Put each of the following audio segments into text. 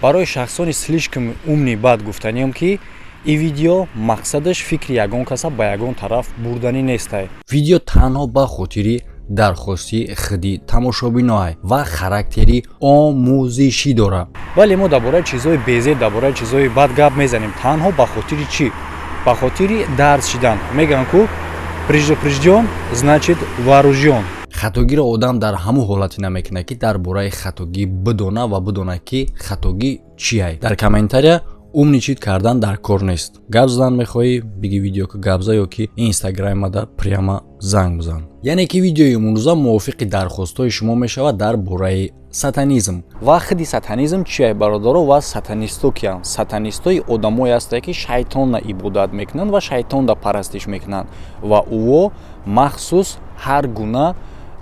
Барои шахсони слишком умный бад гуфтаниам, ки ин видео мақсадаш фикри ягон каса ба ягон тараф бурданӣ нестай. Видео танҳо ба хотири дархости худи тамошобиноай ва характери омӯзишӣ дорад. Вале мо дар бораи чизҳои безеб, дар бораи чизҳои бад гап мезанем танҳо ба хотири чӣ? Ба хотири дарс шидан. Мегӯянд ку, предупреждён, значит вооружён. Хатогиро одам дар ҳамон ҳолате намекунад, ки дар бораи хатогӣ бидона ва бидонад, ки хатогӣ чиай. Дар комментария умничать кардан дар кор нест. Гап задан мехоҳӣ, биги видео ки гап за ё ки инстаграмада прямо занг бизан. Яъне ки видеои имрӯза мувофиқи дархостҳои шумо мешавад дар бораи сатанизм. Ва худи сатанизм чие, бародаро, ва сатанисто киянд? Сатанистои одамое ҳастанд, ки шайтонна ибодат мекунанд ва шайтонда парастиш мекунанд, ва ӯо махсус ҳар гуна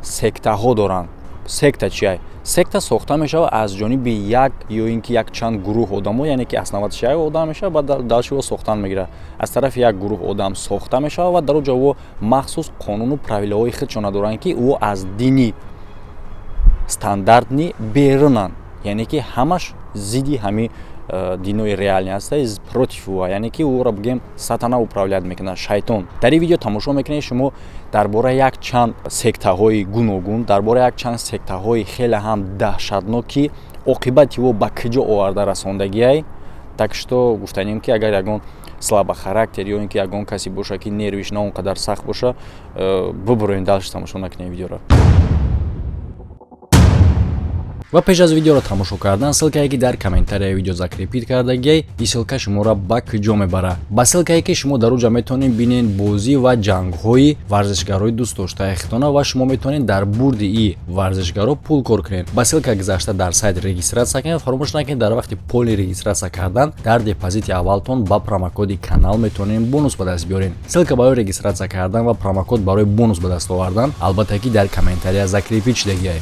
сектаҳо доранд. Секта чия? Секта сохта мешавад аз ҷониби як ё ин ки якчанд гурӯҳ одамо, яъне ки основаташ як одам мешавад, баъд дальше ӯ сохтан мегирад. Аз тарафи як гурӯҳ одам сохта мешавад ва дар он ҷо ӯ махсус қонуну правилаҳои худшона доранд, ки ӯ аз дини стандартный берунанд, яъне ки ҳамаш зидди ҳами динои реальный ҳаста, против ӯа, яъне ки ӯро бигем, сатана управлять мекунад, шайтон. Дар ин видео тамошо мекунед шумо дар бораи якчанд сектаҳои гуногун, дар бораи якчанд сектаҳои хеле ҳам даҳшатнок, ки оқибати ӯ ба куҷо оварда расондагиай. Так что гуфтанем, ки агар ягон слабохарактер ё ин ки ягон касе боша, ки нервиш на он қадар сахт боша, бубуроем, дальше тамошо накунем видеоро. Ва пеш аз видеоро тамошо кардан, ссылкае, ки дар комментарияи видео закрепить кардагиай, ин ссылка шуморо ба куҷо мебарад? Ба ссылкае, ки шумо дар уҷа метавонед бинед бозӣ ва ҷангҳои варзишгарои дӯстдоштаи худтона ва шумо метавонед дар бурди и варзишгаро пул кор кунед. Ба ссылка гузашта, дар сайт регистрация кунед. Фаромӯш накунед, дар вақти полный регистрация кардан дар депозити аввалтон ба промокоди канал метавонед бонус ба даст биёред. Ссылка барои регистрация кардан ва промокод барои бонус ба даст овардан, албатта, ки дар комментария закрепить шудагиай.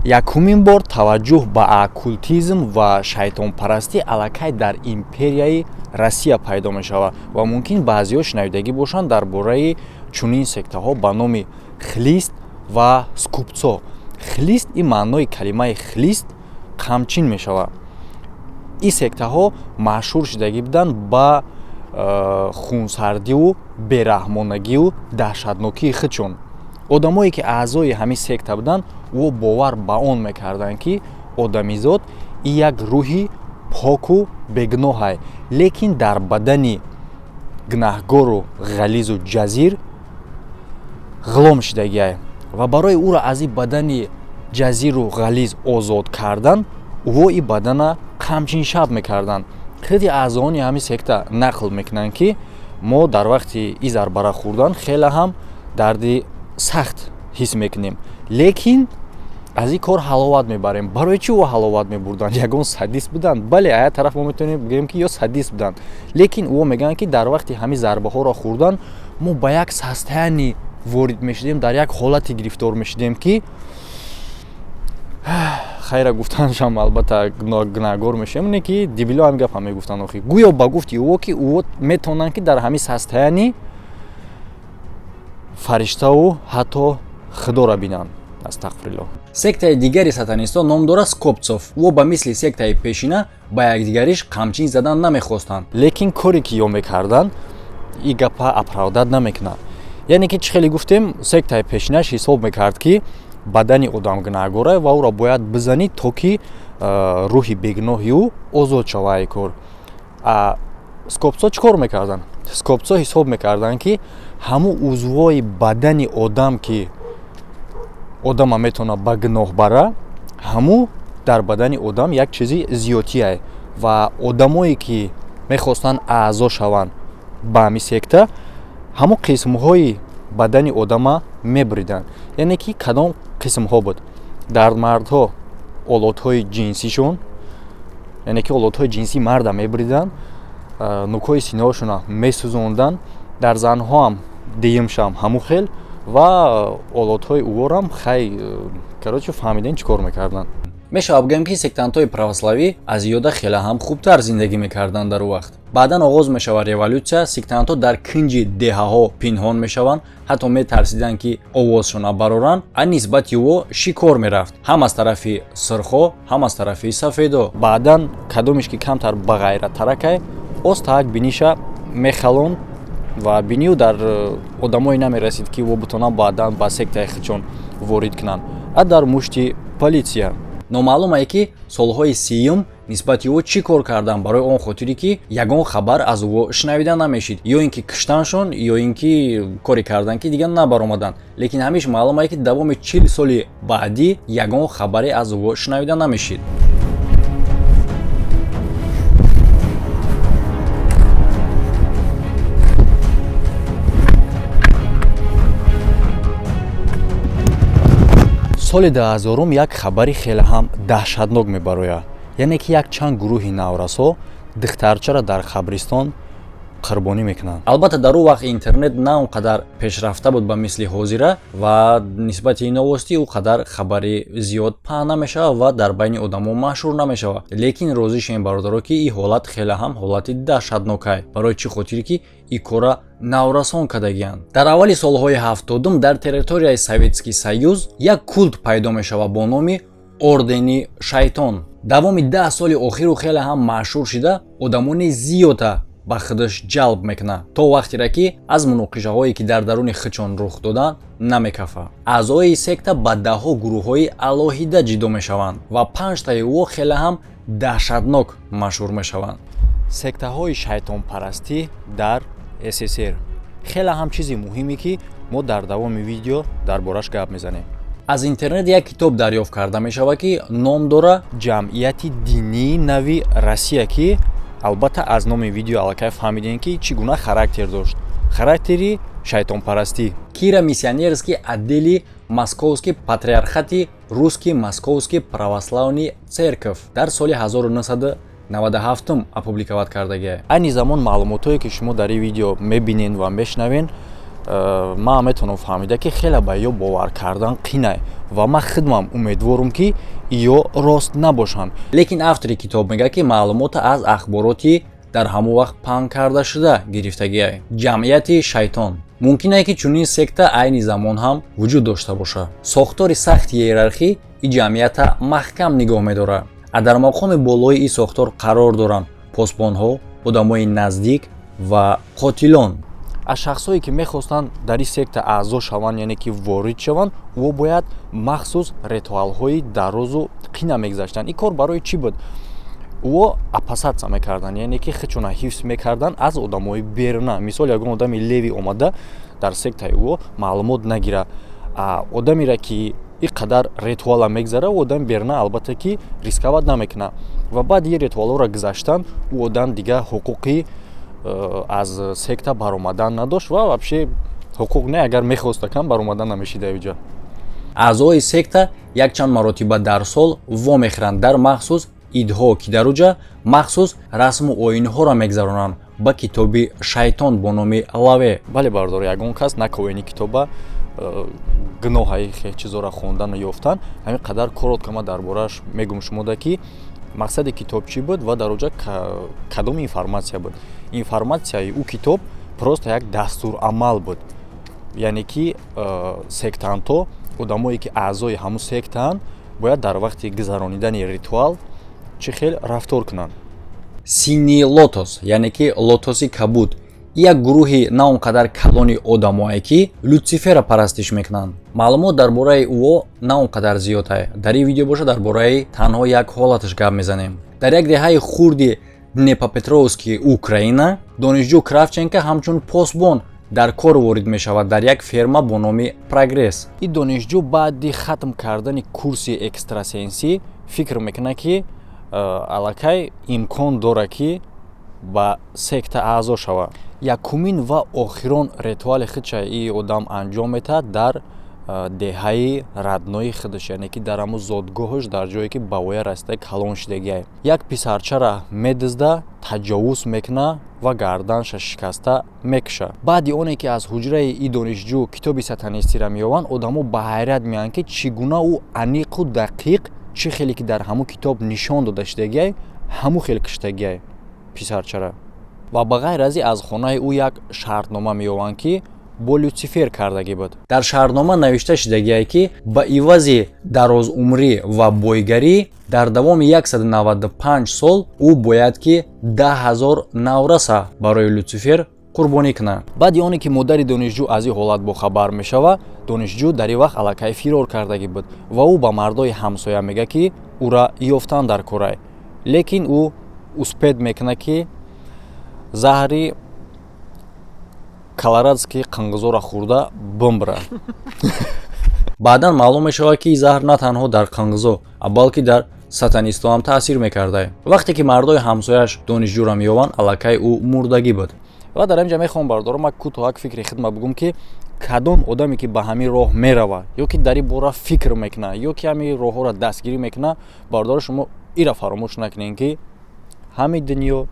Якумин бор таваҷҷӯҳ ба оккультизм ва шайтонпарастӣ аллакай дар империяи Россия пайдо мешавад ва мумкин баъзеҳо шунавидагӣ бошанд дар бораи чунин сектаҳо ба номи хлист ва скупцо. Хлист, ин маънои калимаи хлист қамчин мешавад. Ин сектаҳо машҳур шудагӣ буданд ба хунсардиву бераҳмонагиву даҳшатнокии худшон. Одамое, ки аъзои ҳамин секта буданд, ӯ бовар ба он мекарданд, ки одамизод и як рӯҳи поку бегуноҳай, лекин дар бадани гунаҳгору ғализу ҷазир ғулом шудагиай ва барои ӯро аз ин бадани ҷазиру ғализ озод кардан, ӯ ин бадана қамчиншаб мекарданд. Худи аъзоони ҳамин секта нақл мекунанд, ки мо дар вақти ин зарбара хӯрдан хеле ҳам дарди сахт ҳис мекунем, лекин аз ин кор ҳаловат мебарем. Барои чӣ ӯ ҳаловат мебурданд? Ягон садист буданд? Бале, а як тараф мо метавонем бигӯем, ки ё садист буданд, лекин ӯ мегӯянд, ки дар вақти ҳамин зарбаҳоро хӯрдан мо ба як состояние ворид мешудем, дар як ҳолате гирифтор мешудем, ки хайра гуфтаншам, албатта, гунаҳгор мешавем, не ки дебило ҳамин гапа мегуфтанд. Охи гӯё ба гуфти ӯ, ки ӯ метавонанд, ки дар ҳамин состояние фариштаву ҳатто худоро бинанд. Астағфирулло. Сектаи дигари сатанистон ном дорад скопцов. Ӯ ба мисли сектаи пешина ба якдигариш қамчин задан намехостанд. Лекин коре, ки ё мекарданд, ин гапа оправдать намекунад. Яъне ки чӣ хеле гуфтем, сектаи пешинаш ҳисоб мекард, ки бадани одам гунаҳгора ва ӯро бояд бизанӣ, то ки рӯҳи бегуноҳи ӯ озод шава. Ай кор скопцо чӣ кор мекарданд? Скопцо ҳисоб мекарданд, ки ҳамун узвҳои бадани одам, ки одама метавонад ба гуноҳ бара, ҳамун дар бадани одам як чизи зиёдтие ва одамое, ки мехостанд аъзо шаванд ба ҳамин секта, ҳамун қисмҳои бадани одама мебуриданд. Яъне ки кадом қисмҳо буд? Дар мардҳо олотҳои ҷинсишон, яъне ки олотҳои ҷинсии марда мебуриданд, нукҳои синаҳошона месӯзонданд. Дар занҳоам дуюмшам ҳамун хел ва олотҳои уворам. Хай, короче, фаҳмидем, чӣ кор мекарданд. Мешавад бигӯем, ки сектантҳои православӣ аз зиёда хеле ҳам хубтар зиндагӣ мекарданд дар ӯ вақт. Баъдан оғоз мешавад революсия, сектантҳо дар кинҷи деҳаҳо пинҳон мешаванд, ҳатто метарсиданд, ки овозшон бароранд, а нисбати ӯ шикор мерафт ҳам аз тарафи сирхо, ҳам аз тарафи сафедо. Баъдан кадомеш ки камтар бағайраттаракай, остаак биниша мехалон ва бинию дар одамое намерасид, ки во бутонанд баъдан ба сектаи худшон ворид кунанд, а дар мушти полисия. Номаълумае, ки солҳои 30-юм нисбати ӯ чӣ кор карданд, барои он хотире ки ягон хабар аз ӯ шунавида намешид, ё ин ки киштаншон, ё ин ки коре карданд, ки дигар набаромаданд. Лекин ҳамеш маълумае, ки давоми 40 соли баъдӣ ягон хабаре аз ӯ шунавида намешид. Соли 2000 як хабари хеле ҳам даҳшатнок мебарояд, яъне ки якчанд гурӯҳи наврасо духтарчаро дар қабристон қурбонӣ мекунанд. Албатта, дар ӯ вақт интернет на он қадар пешрафта буд ба мисли ҳозира ва нисбати ин овостӣ ӯ қадар хабари зиёд паҳн намешавад ва дар байни одамо машҳур намешавад. Лекин розӣ шавем, бародаро, ки ин ҳолат хеле ҳам ҳолати даҳшатнокай. Барои чӣ хотире ки ин кора наврасон кардагианд. Дар аввали солҳои 70-ум дар территорияи Советский Союз як культ пайдо мешавад бо номи Ордени Шайтон. Давоми 10 соли охиру хеле ҳам машҳур шида, одамони зиёда ба худаш ҷалб мекунад, то вақтере ки аз муноқишаҳое, ки дар даруни худшон рух доданд, намекафад. Аъзои секта ба даҳҳо гурӯҳҳои алоҳида ҷудо мешаванд ва панҷтаи ӯ хеле ҳам даҳшатнок машҳур мешаванд. Сектаҳои шайтонпарастӣ дар СССР хеле ҳам чизи муҳиме, ки мо дар давоми видео дар бораш гап мезанем. Аз интернет як китоб дарёфт карда мешавад, ки ном дора «Ҷамъияти динии нави Россия», ки албатта аз номи видео аллакай фаҳмидем, ки чӣ гуна характер дошт, характери шайтонпарастӣ. Кира миссионерский отдели Московский патриархати Русский Московский православный церковь дар соли 1997 опубликовать кардагия. Айни замон маълумотҳое, ки шумо дар ин видео мебинед ва мешунавед, ман метавонам фаҳмида, ки хеле ба ё бовар кардан қинай ва ман худмам умедворум, ки ё рост набошанд. Лекин автори китоб мегӯяд, ки маълумота аз ахбороти дар ҳамон вақт паҳн карда шуда гирифтагиай. Ҷамъияти шайтон мумкин ае, ки чунин секта айни замон ҳам вуҷуд дошта бошад. Сохтори сахти иерархӣ ин ҷамъията маҳкам нигоҳ медорад, а дар мақоми болои ин сохтор қарор доранд посбонҳо, одамои наздик ва қотилон. Аз шахсҳое, ки мехостанд дар ин секта аъзо шаванд, яъне ки ворид шаванд, ӯ бояд махсус ритуалҳои дарозу қина мегузаштанд. Ин кор барои чӣ буд? Ӯ опасаться мекарданд, яъне ки худшона ҳифз мекарданд аз одамои беруна. Мисол, ягон одами левый омада дар сектаи ӯ маълумот нагирад. Одамеро, ки ин қадар ритуала мегзара, ӯ одами беруна албатта ки рисковать намекунад. Ва баъди ин ритуалҳоро гузаштан, ӯ одам дигар ҳуқуқи аз секта баромадан надошт ва вообще ҳуқуқ не, агар мехостакам баромадан намешида иҷа. Аъзои секта якчанд маротиба дар сол вомехӯранд дар махсус идҳо, ки дар уҷа махсус расму оинҳоро мегзаронанд ба китоби шайтон бо номи Лаве. Бале, бардор, ягон кас наковени китоба, гуноҳаи чизоро хондану ёфтан. Ҳамин қадар коротко ма дар борааш мегум шумода, ки мақсади китоб чӣ буд ва дар оҷа кадом информатсия буд. Информатсияи ӯ китоб просто як дастурамал буд, яъне ки сектантҳо, одамое, ки аъзои ҳамун сектаанд, бояд дар вақти гузаронидани ритуал чӣ хел рафтор кунанд. Синий лотос, яъне ки лотоси кабуд, як гурӯҳи на он қадар калони одамое, ки Лютсифера парастиш мекунанд. Маълумот дар бораи ӯ на он қадар зиёдае. Дар ин видео боша, дар бораи танҳо як ҳолаташ гап мезанем. Дар як деҳаи хурди Днепропетровски, Украина, донишҷӯ Кравченко ҳамчун посбон дар кор ворид мешавад дар як ферма бо номи Прогресс. Ин донишҷӯ баъди хатм кардани курси экстрасенсӣ фикр мекунад, ки аллакай имкон дорад, ки ба секта аъзо шавад. Якумин ва охирон ритуали худша и одам анҷом метаҳад дар деҳаи родной худаш, яъне ки дар ҳамун зодгоҳаш, дар ҷое, ки ба воя расида, калон шидагиай. Як писарчара медизда, таҷовуз мекуна ва гарданша шикаста мекуша. Баъди оне ки аз ҳуҷраи и донишҷӯ китоби сатанистиро меёбанд, одамо ба ҳайрат меоянд, ки чӣ гуна ӯ аниқу дақиқ Чӣ хеле ки дар ҳамун китоб нишон дода шудагиай, ҳамун хел киштагиай писарчара. Ва ба ғайр аз ин, аз хонаи ӯ як шартнома меёванд, ки бо Лютсифер кардагӣ буд. Дар шартнома навишта шудагиай, ки ба ивази дарозумрӣ ва бойгарӣ дар давоми 195 сол ӯ бояд ки 10 000 навраса барои Лютсифер қурбонӣ кунад. Баъди оне ки модари донишҷӯ аз ин ҳолат бохабар мешавад, донишҷӯ дар ин вақт аллакай фирор кардагӣ буд ва ӯ ба мардои ҳамсоя мегӯяд, ки ӯра ёфтан дар корай. Лекин ӯ успеть мекунад, ки заҳри колорадский қанғизоро хӯрда бимбира. Баъдан маълум мешавад, ки заҳр на танҳо дар қанғизо, балки дар сатанистҳо ҳам таъсир мекарда. Вақте ки мардои ҳамсояш донишҷӯро меёбанд, аллакай ӯ мурдагӣ буд. Ва дар ин ҷа мехоҳам, бардорам, ман кӯтоҳак фикри хидмат бигӯм, ки кадом одаме ки ба ҳамин роҳ мерава ё ки дар ин бора фикр мекунад, ё ки ҳамин роҳҳоро дастгирӣ мекунад, бардора, шумо ира фаромӯш накунед, ки ҳами дунё,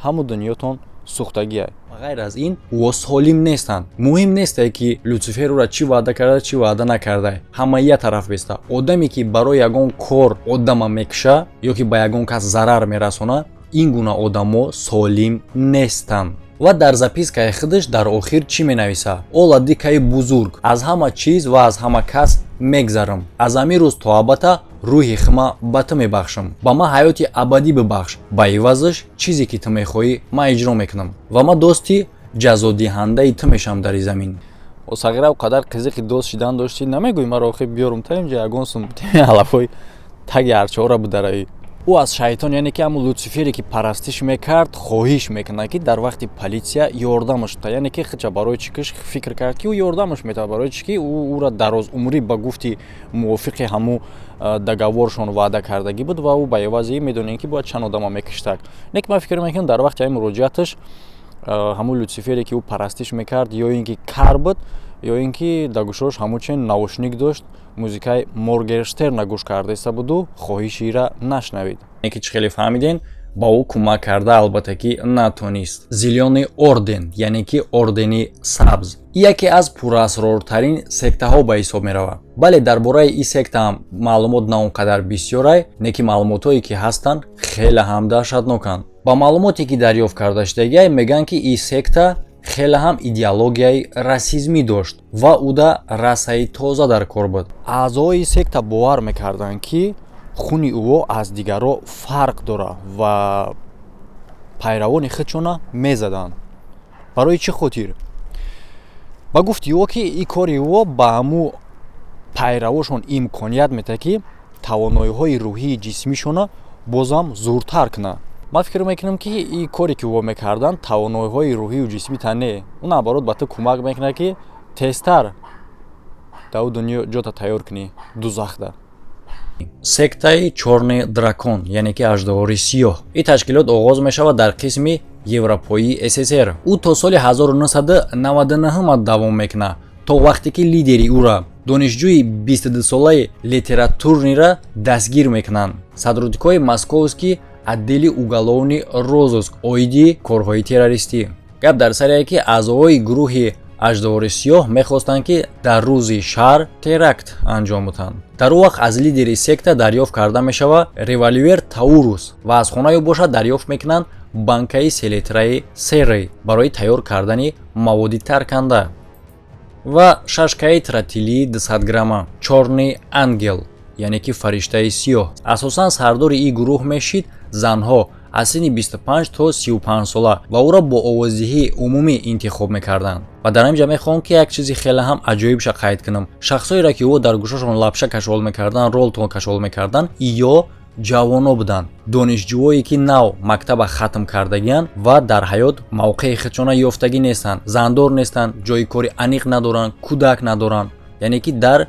ҳаму дунётон сӯхтагиа. Ба ғайр аз ин, ӯ солим нестанд. Муҳим нестае, ки Лютсифер ӯра чӣ ваъда карда, чӣ ваъда накарда. Ҳама я тараф беста. Одаме ки барои ягон кор одама мекуша ё ки ба ягон кас зарар мерасона, ин гуна одамо солим нестанд. Ва дар запискаи худаш дар охир чӣ менависад? «О владыкаи бузург, аз ҳама чиз ва аз ҳама кас мегзарам. Аз ҳамин рӯз то абада рӯҳи худма ба ту мебахшам. Ба ман ҳаёти абадӣ бибахш. Ба ивазаш чизе ки ту мехоҳӣ, ман иҷро мекунам ва ман дӯсти ҷазодиҳандаи ту мешавам дар ин замин». Сағира, қадар қизиқи дӯст шидан доштӣ, намегӯӣ маро охир биёрум та инҷа, ягон сум алафҳои таги арчаҳоро бидаравӣ. Ӯ аз шайтон, яъне ки ҳамун Лутсифере ки парастиш мекард, хоҳиш мекунад, ки дар вақти политсия ёрдамаш та, яъне ки хича барои чӣ киш фикр кард, ки ӯ ёрдамаш метавад, барои чӣ ки ӯ ӯра дарозумрӣ ба гуфти мувофиқи ҳамун договоршон ваъда кардагӣ буд ва ӯ ба ивази медонем, ки бояд чанд одама мекиштак. Не ки ман фикр мекунам, дар вақти ҳамин муроҷиаташ ҳамун Лютсифере ки ӯ парастиш мекард, ё ин ки кар буд, ё ин ки дар гӯшош ҳамун чен наушник дошт, музикаи Моргенштерна гӯш кардаиста буду хоҳишира нашнавид. Ки чӣ хеле фаҳмиден, ба ӯ кӯмак карда, албатта ки натонист. Зелёный орден, яъне ки ордени сабз, яке аз пурасрортарин сектаҳо ба ҳисоб меравад. Бале, дар бораи ин секта ҳам маълумот на он қадар бисёрай, не ки маълумотҳое ки ҳастанд, хеле ҳам даҳшатноканд. Ба маълумоте ки дарёфт карда шудагиай, мегӯянд, ки ин секта хеле ҳам идеологияи расизмӣ дошт ва уда расаи тоза дар кор буд. Аъзои секта бовар мекарданд, ки хуни ӯо аз дигарро фарқ дорад ва пайравони худшона мезаданд. Барои чӣ хотир? Ба гуфти ӯ, ки ин кори ӯ ба ҳамун пайравошон имконият медиҳад, ки тавоноиҳои рӯҳии ҷисмишона бозам зуртар кунад. Ман фикр мекунам, ки ин коре ки ӯ мекарданд, тавоноиҳои рӯҳию ҷисмита не, ӯ наоборот ба ту кӯмак мекунад, ки тезтар дар ӯ дунё ҷота тайёр кунӣ дузахда. Сектаи Чёрный дракон, яъне ки аждаҳори сиёҳ. Ин ташкилот оғоз мешавад дар қисми европоии СССР. Ӯ то соли 1999 давом мекунад, то вақте ки лидери ӯра, донишҷӯи 22-солаи литературныйра, дастгир мекунанд сотрудникҳои московский отдели уголовный розыск оиди корҳои террористӣ. Гап дар саре, ки аъзоҳои гурӯҳи аждаҳори сиёҳ мехостанд, ки дар рӯзи шаҳр теракт анҷом диҳанд. Дар он вақт аз лидери секта дарёфт карда мешавад револьвер Таурус ва аз хонаи ӯ бошад дарёфт мекунанд банкаи селитраи серый барои тайёр кардани маводи тарканда ва шашкаи тротили 200 грамма. Чёрный ангел, яъне ки фариштаи сиёҳ. Асосан сардори ин гурӯҳ мешид занҳо аз синни 25 то 35 сола ва ӯро бо овоздиҳии умумӣ интихоб мекарданд. Ва дар ҳамин ҷа мехоҳам, ки як чизи хеле ҳам аҷоибша қайд кунам. Шахсҳоеро, ки ӯ дар гӯшашон лапша кашол мекарданд, ролтон кашол мекарданд, ё ҷавоно буданд, донишҷӯое, ки нав мактаба хатм кардагианд ва дар ҳаёт мавқеи худшона ёфтагӣ нестанд, зандор нестанд, ҷои кори аниқ надоранд, кӯдак надоранд, яъне ки дар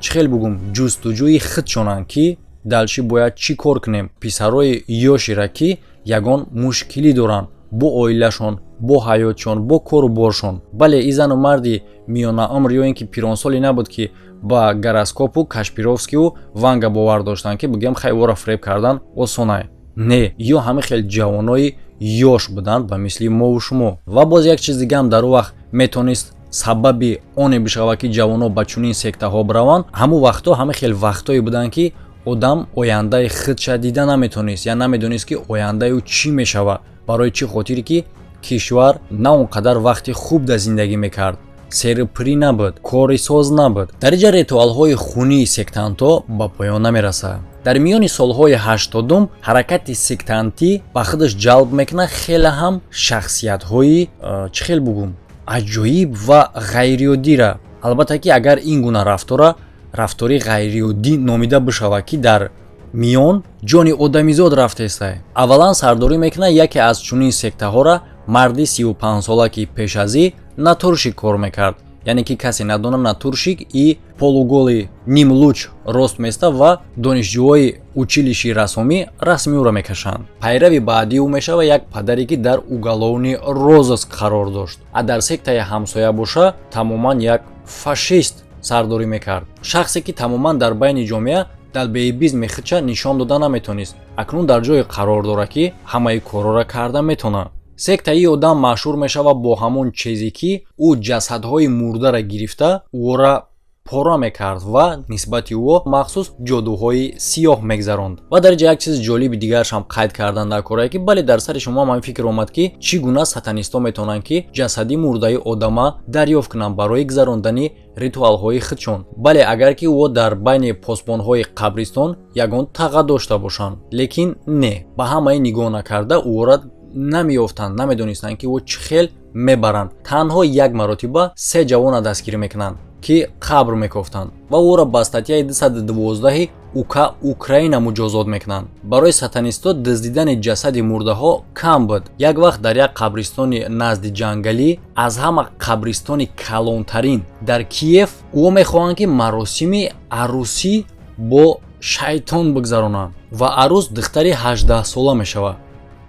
чӣ хел бугум, ҷустуҷӯи худшонанд, ки дальше бояд чӣ кор кунем. Писарои ёшира, ки ягон мушкилӣ доранд бо оилашон, бо ҳаётшон, бо кору боршон. Бале, ин зану марди миёнаумр ё ин ки пиронсоле набуд, ки ба гороскопу Кашпировскийу Ванга бовар доштанд, ки бигӯям, хай, ӯро фиреб кардан осонае. Не, ё ҳамин хел ҷавонои ёш буданд, ба мисли мову шумо. Ва боз як чиз дигаам дар он вақт метонист сабаби оне бишавад, ки ҷавонон ба чунин сектаҳо бираванд. Ҳамун вақтҳо ҳамин хел вақтҳое буданд, ки Одам ояндаи худша дида наметонист, я намедонист, ки ояндаи ӯ чӣ мешавад. Барои чӣ хотире ки кишвар на он қадар вақти хуб дар зиндагӣ мекард, серпурӣ набуд, кори соз набуд. Дар инҷа ритуалҳои хунии сектантҳо ба поён намерасад. Дар миёни солҳои 80-ум ҳаракати сектантӣ ба худаш ҷалб мекунад хеле ҳам шахсиятҳои, чӣ хел бугум, аҷоиб ва ғайриоддира. Албатта ки агар ин гуна рафтора рафтори ғайриоддӣ номида бишавад, ки дар миён ҷони одамизод рафтестай. Аввалан сардорӣ мекунад яке аз чунин сектаҳоро марди 35-сола, ки пеш аз и натурщик кор мекард. Яъне ки касе надона, натурщик и полуголый, нимлуч рост места ва донишҷӯҳои училищи рассомӣ расми ӯро мекашанд. Пайрави баъдии ӯ мешавад як падаре, ки дар уголовный розыск қарор дошт. А дар сектаи ҳамсоя боша, тамоман як фашист сардорӣ мекард, шахсе ки тамоман дар байни ҷомеа долбоебизми худша нишон дода наметонист, акнун дар ҷое қарор дорад, ки ҳамаи корҳоро карда метавонад. Сектаи одам машҳур мешавад бо ҳамон чизе, ки ӯ ҷасадҳои мурдаро гирифта, ӯро пора мекард ва нисбати ӯ махсус ҷодуҳои сиёҳ мегзаронд. Ва дар инҷа як чизи ҷолиби дигарашам қайд кардан дар корае, ки бале, дар сари шумо ҳам фикр омад, ки чӣ гуна сатанистҳо метавонанд, ки ҷасади мурдаи одама дарёфт кунанд барои гузарондани ритуалҳои худшон. Бале, агар ки ӯ дар байни посбонҳои қабристон ягон таға дошта бошанд. Лекин не, ба ҳамаи нигоҳ накарда, ӯро намеёфтанд. Намедонистанд, ки ӯ чӣ хел мебаранд. Танҳо як маротиба се ҷавона дастгирӣ мекунанд, ки қабр мекофтанд, ва ӯро ба статьяи 212 УК Украина муҷозот мекунанд. Барои сатанистҳо дуздидани ҷасади мурдаҳо кам буд. Як вақт дар як қабристони назди ҷангалӣ, аз ҳама қабристони калонтарин дар Киев, ӯ мехоҳанд, ки маросими арӯсӣ бо шайтон бигзаронанд ва арӯс духтари 18-сола мешавад.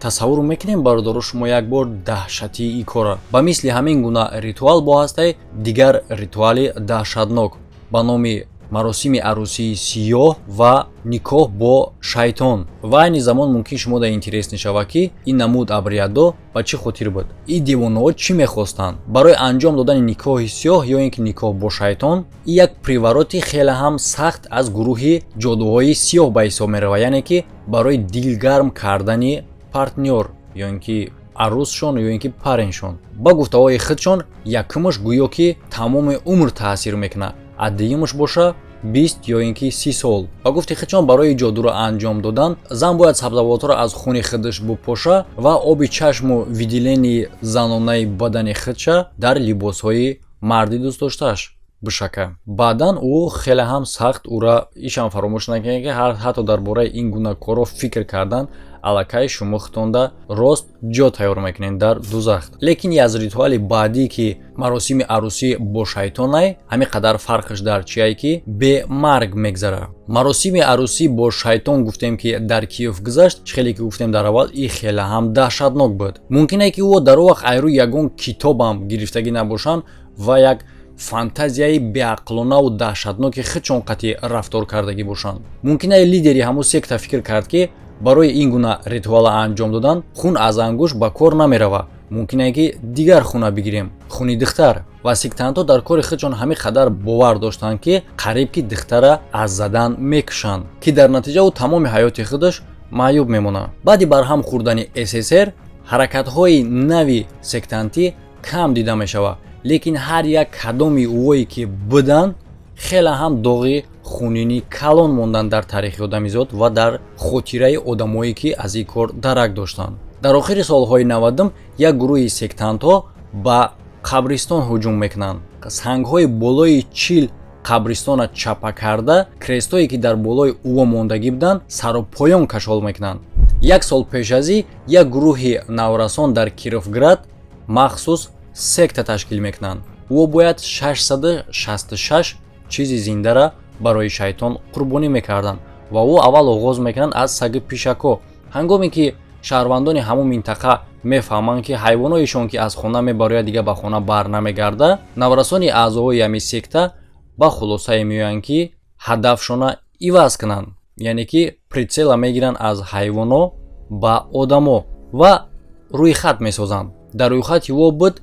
Тасаввур мекунем, бародаро, шумо як бор даҳшатии ин кора. Ба мисли ҳамин гуна ритуал бо ҳастаи дигар ритуали даҳшатнок ба номи маросими арӯсии сиёҳ ва никоҳ бо шайтон. Ва айни замон мумкин шумо да интерес мешавад, ки ин намуд обрядо ба чӣ хотир буд, ин девонаҳо чӣ мехостанд барои анҷом додани никоҳи сиёҳ ё ин ки никоҳ бо шайтон. Ин як привороти хеле ҳам сахт аз гурӯҳи ҷодуҳои сиёҳ ба ҳисоб меравад, яъне ки барои дилгарм кардани партнёр ё ин ки арӯсшон ё ин ки пареншон. Ба гуфтаҳои худшон, якумаш гӯё ки тамоми умр таъсир мекунад, а дуюмаш боша, 20 ё ин ки 30 сол. Ба гуфти худшон, барои ҷодуро анҷом додан зан бояд сабзавотҳоро аз хуни худаш бупоша ва оби чашму выделенияи занонаи бадани худша дар либосҳои марди дӯстдоштааш бишака. Баъдан ӯ хеле ҳам сахт ӯра ишам фаромӯш накунед, ки ҳатто дар бораи ин гуна корҳо фикр кардан аллакай шумо худтонда рост ҷо тайёр мекунед дар дузах. Лекин аз ритуали баъдӣ, ки маросими арӯсӣ бо шайтонай, ҳамин қадар фарқаш дар чие, ки бемарг мегзарад. Маросими арӯсӣ бо шайтон, гуфтем, ки дар Киев гузашт. Чӣ хеле ки гуфтем дар аввал, и хеле ҳам даҳшатнок буд. Мумкине, ки ӯ дар он вақт айрӯ ягон китобам гирифтагӣ набошанд ва як фантазияи беақлонаву даҳшатноки худшон қатъи рафтор кардагӣ бошанд. Мумкине лидери ҳамун секта фикр кард, ки барои ин гуна ритуала анҷом додан хун аз ангушт ба кор намеравад, мумкине ки дигар хуна бигирем, хуни духтар. Ва сектантҳо дар кори худшон ҳамин қадар бовар доштанд, ки қариб ки духтара аз задан мекушанд, ки дар натиҷа ӯ тамоми ҳаёти худаш маъюб мемонад. Баъди барҳам хӯрдани СССР ҳаракатҳои нави сектантӣ кам дида мешавад, лекин ҳар як кадоми ӯое ки буданд, хеле ҳам доғи хунини калон монданд дар таърихи одамизод ва дар хотираи одамое, ки аз ин кор дарак доштанд. Дар охири солҳои 90-ум як гурӯҳи сектантҳо ба қабристон ҳуҷум мекунанд. Сангҳои болои 40 қабристона чапа карда, крестое ки дар болои ӯо мондагӣ буданд, сару поён кашол мекунанд. Як сол пеш аз ин як гурӯҳи наврасон дар Кировград махсус секта ташкил мекунанд. Ӯ бояд 666 чизи зиндара барои шайтон қурбонӣ мекарданд ва ӯ аввал оғоз мекунанд аз саги пишакҳо. Ҳангоме ки шаҳрвандони ҳамон минтақа мефаҳманд, ки ҳайвоноишон ки аз хона мебарояд, дигар ба хона бар намегарда, наврасони аъзоҳои ҳамин секта ба хулосае меоянд, ки ҳадафшона иваз кунанд, яъне ки прицела мегиранд аз ҳайвоно ба одамо ва рӯйхат месозанд. Дар рӯйхати ӯ буд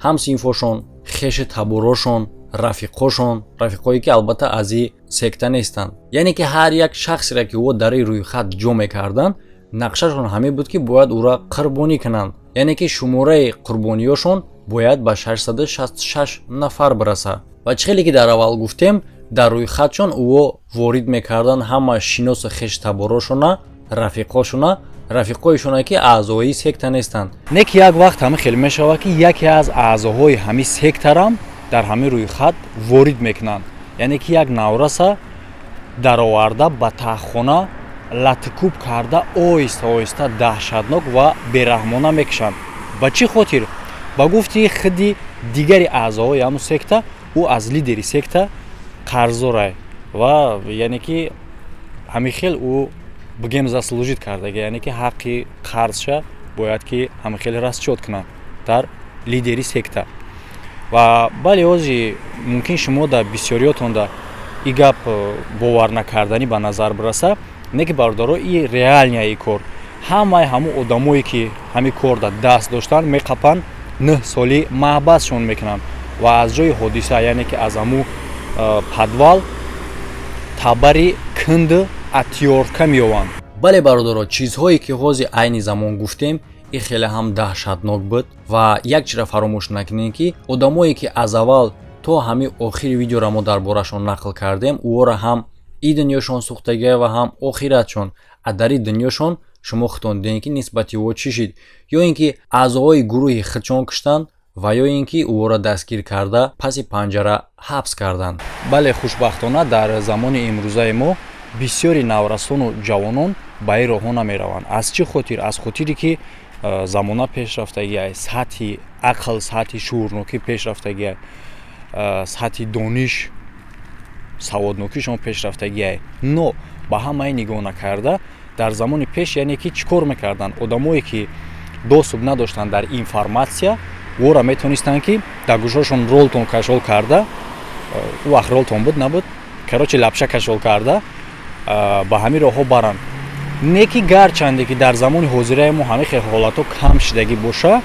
ҳамсинфошон, хеши таборошон, Рафиқошон, рафиқое ки албатта аз и секта нестанд. Яъне ки ҳар як шахсеро, ки ӯ дар ин рӯйхат ҷо мекарданд, нақшашон ҳамин буд, ки бояд ӯра қурбонӣ кунанд. Яъне ки шумораи қурбониёшон бояд ба 666 нафар бирасад. Ва чӣ хеле ки дар аввал гуфтем, дар рӯйхатшон ӯо ворид мекарданд ҳама шиносу хештаборошона, рафиқошона, рафиқоешона, ки аъзои секта нестанд. Не ки як вақт ҳамин хел мешавад, ки яке аз аъзоҳои ҳамин сектарам дар ҳамин рӯйхат ворид мекунанд. Яъне ки як навраса дароварда, ба таҳхона латукӯб карда, оҳиста оҳиста даҳшатнок ва бераҳмона мекушанд. Ба чӣ хотир? Ба гуфти худи дигари аъзоҳои ҳамун секта, ӯ аз лидери секта қарздорай ва яъне ки ҳамин хел ӯ, бигем, заслужить кардага, яъне ки ҳаққи қарзша бояд ки ҳамин хел расчёт кунанд дар лидери секта. Ва бале, ози мумкин шумо да бисёриётонда и гап бовар накарданӣ ба назар бираса, не ки, бародаро, и реальный и кор. Ҳамаи ҳамун одамое, ки ҳамин корда даст доштанд, меқапанд, 9 соли маҳбасшон мекунанд ва аз ҷои ҳодиса, яъне ки аз ҳамун подвал, табари кунду отвёртка меёванд. Бале, бародаро, чизҳое ки ҳозир айни замон гуфтем, ин хеле ҳам даҳшатнок буд. Ва як чизра фаромӯш накунем, ки одамое ки аз аввал то ҳамин охири видеоро мо дар борашон нақл кардем, ӯҳоро ҳам и дунёшон сӯхтагия ва ҳам охиратшон. А дар и дунёшон шумо худтон дидем, ки нисбати ӯ чӣ шид: ё ин ки аъзоҳои гурӯҳи худшон куштанд ва ё ин ки ӯро дастгир карда, паси панҷара ҳабс карданд. Бале, хушбахтона, дар замони имрӯзаи мо бисёри наврасону ҷавонон ба ин роҳҳо намераванд. Аз чӣ хотир? Аз хотире ки замона пешрафтагиай, сатҳи ақл, сатҳи шуурнокӣ пешрафтагиай, сатҳи дониш, саводнокишон пешрафтагиай. Но ба ҳамаи нигоҳ накарда, дар замони пеш, яъне ки чӣ кор мекарданд? Одамое ки доступ надоштанд дар информатсия, ӯро метонистанд, ки дар гӯшошон ролтон кашол карда, ӯ вақт ролтон буд, набуд, короче, лапша кашол карда, ба ҳамин роҳҳо баранд. Не ки гарчанде ки дар замони ҳозираи мо ҳамин хел ҳолатҳо кам шидагӣ боша,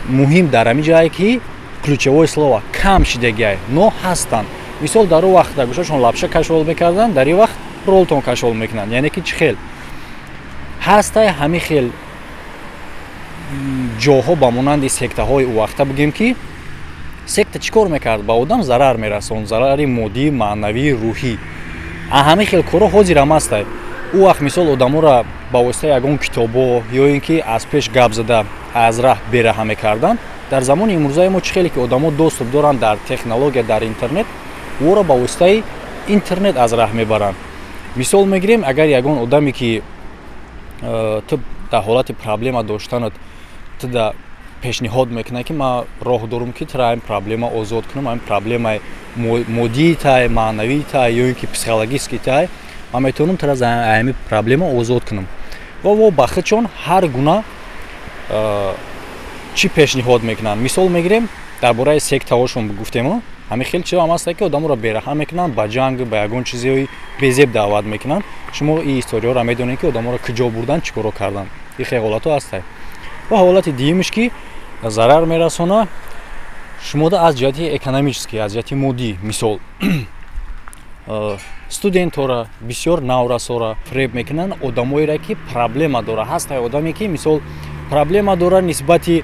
муҳим дар ҳамин ҷое ки ключевое слово кам шидагиай, но ҳастанд. Мисол, дар он вақт дар гӯшашон лапша кашол мекарданд, дар ин вақт ролтон кашол мекунанд. Яъне ки чӣ хел ҳастай ҳамин хел ҷоҳо, ба монанди сектаҳои ӯ вақта. Бигем ки секта чӣ кор мекард? Ба одам зарар мерасонд, зарари моддӣ, маънавӣ, рӯҳӣ. Ҳамин хел корҳо ҳозирам ҳастай. Ӯ вақт, мисол, одаморо ба воситаи ягон китобо ё ин ки аз пеш гап зада аз раҳ бераҳа мекарданд. Дар замони имрӯзаи мо, чӣ хеле ки одамо доступ доранд дар технология, дар интернет, ӯро ба воситаи интернет аз раҳ мебаранд. Мисол мегирем, агар ягон одаме ки ту дар ҳолати проблема доштанат ту да пешниҳод мекунад, ки ман роҳ дорум, ки тура ин проблема озод кунам, ин проблемаи моддии тай, маънавии тай ё ин ки психологический тай, ман метавонам тура аз ҳамин проблема озод кунам. Ва во ба худшон ҳар гуна чӣ пешниҳод мекунанд. Мисол мегирем, дар бораи сектаҳошон гуфтем, ҳамин хел чизо ҳам ҳаста, ки одаморо бераҳм мекунанд, ба ҷанг, ба ягон чизҳои безеб даъват мекунанд. Шумо ин историяҳоро медонед, ки одаморо куҷо бурданд, чӣ коро карданд. Ин хел ҳолатҳо ҳастай. Ва ҳолати дуюмаш, ки зарар мерасона шумода аз ҷиҳати экономический, аз ҷиҳати моддӣ. Мисол, студентҳора, бисёр наврасора фиреб мекунанд, одамоеро ки проблема дора. Ҳастай одаме ки, мисол, проблема дора нисбати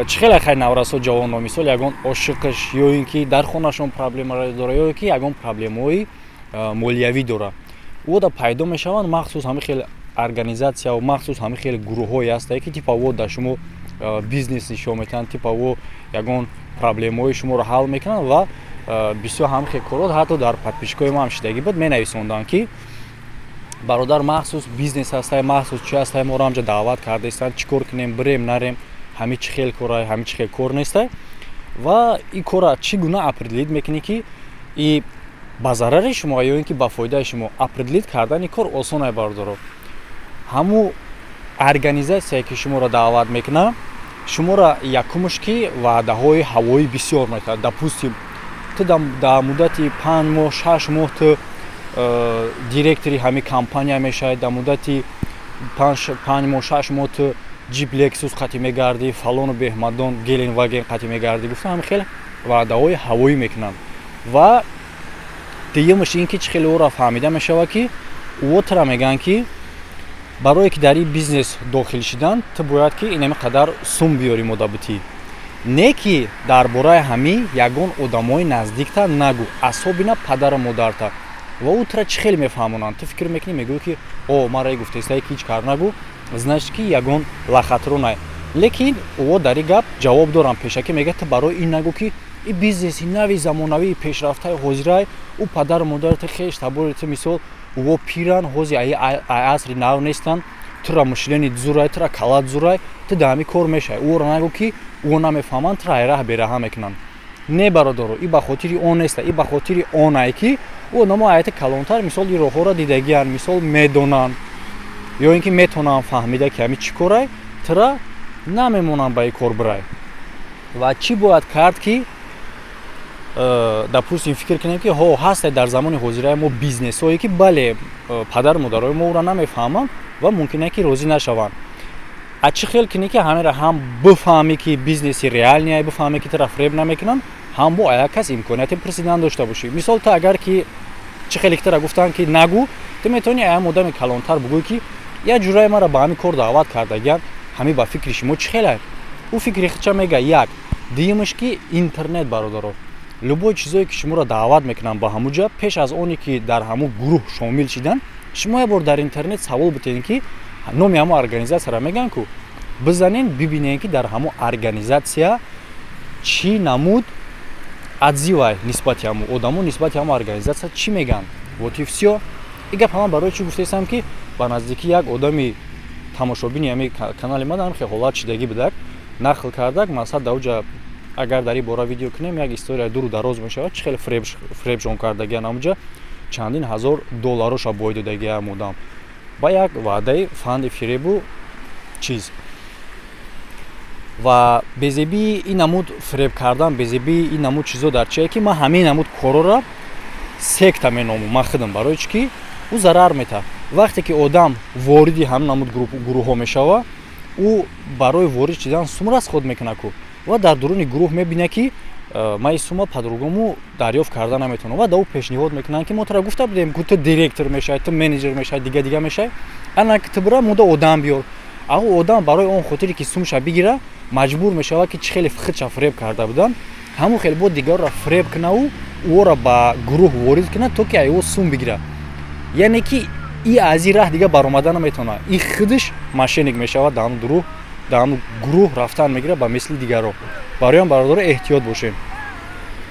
чӣ хеле хай наврасо, ҷавонро, мисол, ягон ошиқаш ё ин ки дар хонашон проблема дора, ё ки ягон проблемаҳои молиявӣ дора. Ӯда пайдо мешаванд махсус ҳамин хел организатсия, махсус ҳамин хел гурӯҳҳое ҳастае, ки типа во дар шумо бизнес нишон метиҳанд, типа во ягон проблемаҳои шуморо ҳал мекунанд. Ва бисёр ҳамин хел корҳо ҳатто дар подписчикои мо ҳам шидагӣ буд. Менависонданд, ки бародар, махсус бизнес ҳастай, махсус чи ҳастай, моро ҳамҷа даъват кардаистанд, чӣ кор кунем, бирем, нарем, ҳамин чӣ хел корай, ҳамин чӣ хел кор нестай? Ва ин корра чӣ гуна определить мекунӣ, ки и ба зарари шумо ё ин ки ба фоидаи шумо? Определить кардани кор осонай, бародаро. Ҳамун организатсияе ки шуморо даъват мекунад, шуморо якумш ки ваъдаҳои ҳавоӣ бисёр метавад. Допустим, ту дар муддати 5 моҳ, 6 моҳ ту директори ҳамин компания мешавӣ, дар муддати 5 моҳ, 6 моҳ ту ҷип Лексус қатӣ мегардӣ, фалону беҳмадон, Гелендваген қатӣ мегардӣ, гуфта, ҳамин хел. Ваъдаҳои ҳавоӣ мекунанд. Ва дуюмаш ин ки чӣ хеле ӯро фаҳмида мешавад, ки ӯ тра мегӯянд, ки барое ки дар ин бизнес дохил шидан, ту бояд ки инами қадар сум биёрӣ, модабутӣ не, ки дар бораи ҳамин ягон одамои наздикта нагӯ, особенно падару модарта. Ва ӯ тура чӣ хеле мефаҳмонанд, ту фикр мекунӣ, мегӯӣ, ки о, мара гуфтаистае, ки ҳеҷ кар нагӯ, значит, ки ягон лохотрон ай. Лекин ӯ дар ин гап ҷавоб дорам. Пешакӣ мегӯяд: ту барои ин нагӯ, ки ин бизнеси нави замонавии пешрафтаи ҳозирай. Ӯ падару модари хеш табори ту, мисол, ӯо пиран, ҳози ай асри нав нестанд, тура мышление зурай, тура калат зурай, ту дар ҳамин кор мешавӣ. Ӯро нагӯ, ки ӯ намефаҳманд, тура айраҳ бераҳа мекунанд. Не, бародаро, и ба хотири он неста, и ба хотири онае, ки ӯ одамо аяти калонтар, мисол, ин роҳҳоро дидагианд, мисол, медонанд ё ин ки метавонанд фаҳмида, ки ҳамин чӣ корай, тура намемонанд ба ин кор бирай. Ва чӣ бояд кард, ки допустим, фикр кунем, ки ҳо, ҳасте дар замони ҳозираи мо бизнесҳое, ки бале, падару модарои мо ӯро намефаҳманд ва мумкин ки розӣ нашаванд. А чӣ хел кунӣ, ки ҳамеро ҳам бифаҳмӣ, ки бизнеси реальный я, бифаҳмӣ, ки тура фреб намекунанд, ҳам бо як кас имконияти пурсидан дошта бошӣ? Мисол, ту агар ки чӣ хеле ки тура гуфтанд, ки нагӯ, ту метавонӣ аям одами калонтар бигӯӣ, ки як ҷурае маро ба ҳамин кор даъват кардагиянд, ҳамин ба фикри шумо чӣ хеле? Ӯ фикри худша мега. Як дуюмаш ки интернет, бародаро, любой чизое, ки шуморо даъват мекунанд ба ҳамун ҷа, пеш аз оне ки дар ҳамун гурӯҳ шомил шидан, шумо як бор дар интернет савол битед, ки номи ҳамун организатсияро мегӯянд ку, бизанен, бибинед, ки дар ҳамун организатсия чӣ намуд отзыв ай нисбати ҳамун одамо, нисбати ҳамун организатсия чӣ мегӯянд. Вот и всё. И гап ҳама барои чӣ гуфтаистам, ки ба наздикӣ як одами тамошобини ҳами канали ма дар хел ҳолат шидагӣ будак, нақл кардак. Мақсад, дар уҷа агар дар ин бора видео кунем, як история дуру дароз мешавад, чӣ хеле фребшон кардагиан ҳамуҷа, чандин ҳазор доллароша бой додагиам одам ба як ваъдаи фанди фиребу чиз. Ва безебии ин намуд фиреб кардан, безебии ин намуд чизо дар чие, ки ман ҳамин намуд корора секта меномум ман худам. Барои чӣ ки ӯ зарар метаҳад? Вақте ки одам вориди ҳамин намуд гурӯҳҳо мешава, ӯ барои ворид шидан сум расход мекунад ку, ва дар дуруни гурӯҳ мебинад, ки ман ин сума по-другому дарёфт карда наметавонам. Ва да ӯ пешниҳод мекунанд, ки мо тура гуфта будем ку, ту директор мешавӣ, ту менеҷер мешавӣ, дига дига мешавӣ, ана ки ту бира муда одам биёр. А ӯ одам барои он хотире ки сумша бигира, маҷбур мешавад, ки чӣ хеле худша фиреб карда буданд, ҳамон хеле бо дигарро фиреб кунаву ӯро ба гурӯҳ ворид кунад, то ки ай ӯ сум бигирад. Яъне ки и аз ин раҳ дига баромада наметавонад, и худаш мошенник мешавад, дар ҳамн гурӯҳ рафтан мегирад ба мисли дигарро. Барои он, бародаро, эҳтиёт бошем.